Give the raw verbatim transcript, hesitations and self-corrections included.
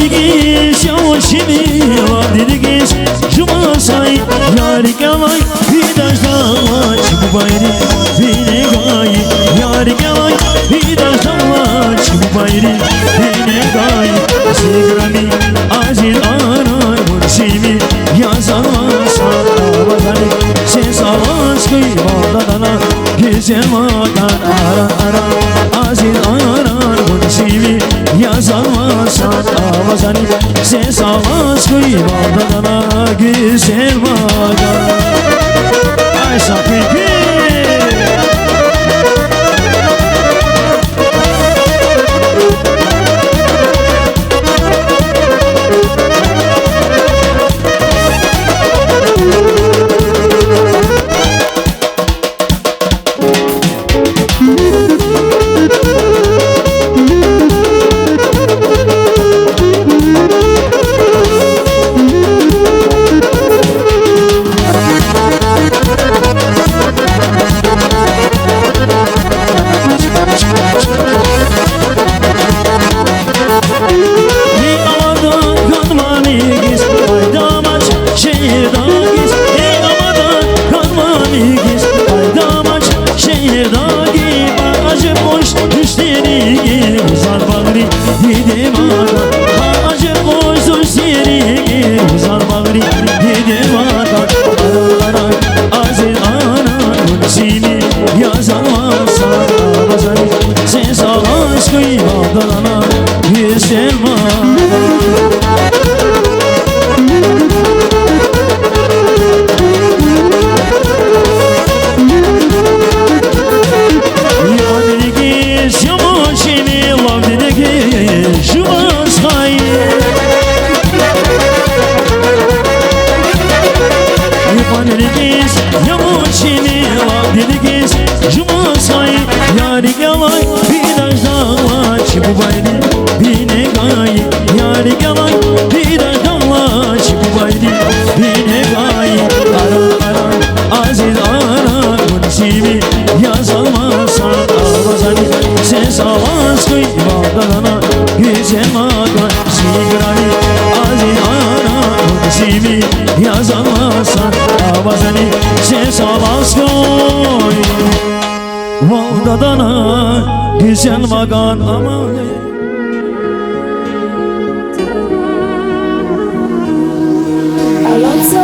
Дидигиз, я вун чими лап дидигиз, жуван сай, я рикӀелай, ви даждалай чи бубайри бине гайи, я рикӀелай, ви даждалай чи бубайри бине гайи. Зи грами азиз анар, вун чими язавай са авазани, сес аваз хьуй, вал дадана, гуьзел ватан, ара, ара, азиз анар, вун чими язавай са авазани, сес аваз хьуй, вал дадана, гуьзел ватан. Ай, са пипи! Эй, амадан хьанвани гиз, пайдамач шегьердагиз. Эй, амадан хьанвани гиз, пайдамач шегьердагиз. Бажем къуш дуьшдеригиз, вузар багъри диде ватан. Бажем къуш дуьшдеригиз, вузар багъри диде ватан. Арай, арай, азиз анар, вун чими язавай са авазани, сес аваз хьуй, вал дадана, гуьзел ватан. Йикъан дидигиз, я вун чими лап дидигиз, жуван сай. Йикъан дидигиз, я вун чими лап дидигиз, жуван сай, я рикӀелай, ви даждалай чи бубайри бине гайи, я рикӀелай, ви даждалай чи бубайри бине гайи. Арай, арай, азиз анар, вун чими язавай са авазани, сес аваз хьуй, вал дадана, гуьзел ватан. Зи грами азиз анар, вун чими язавай са авазани, сес аваз хьуй, вал дадана, гуьзел ватан. Аман.